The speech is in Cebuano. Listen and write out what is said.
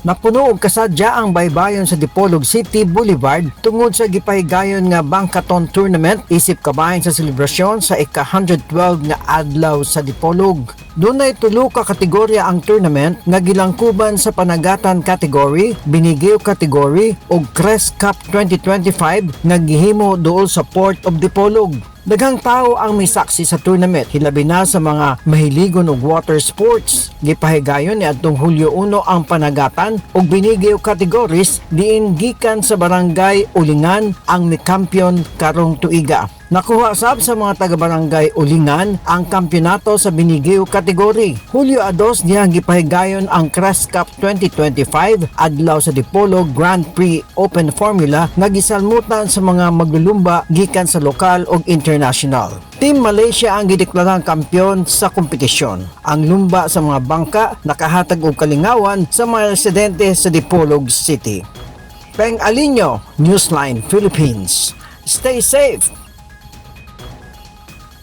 Napuno og kasadya ang baybayon sa Dipolog City Boulevard tungod sa gipahigayon nga Bangkaton Tournament isip kabahin sa selebrasyon sa ika-112 nga adlaw sa Dipolog. Dunay tulo ka kategorya ang tournament nga gilangkuban sa Panagatan category, Binigiw category ug Crest Cup 2025 nga gihimo duol sa Port of Dipolog. Daghang tao ang misaksi sa tournament, hilabi na sa mga mahiligon og water sports. Gipahigayon ni adtong Hulyo 1 ang Panagatan ug Binigiw categories diin gikan sa Barangay Ulingan ang mikampiyon karong tuiga. Nakuha sab sa mga taga-barangay Ulingan ang kampyonato sa Binigiw category. Hulyo 2 dihang gipahigayon ang Crest Cup 2025 adlaw sa Dipolog Grand Prix Open Formula nga gisalmutan sa mga maglulumba gikan sa lokal ug international. Team Malaysia ang gideklarang kampiyon sa kompetisyon. Ang lumba sa mga bangka nakahatag og kalingawan sa mga residente sa Dipolog City. Peng Alinio, Newsline Philippines. Stay safe.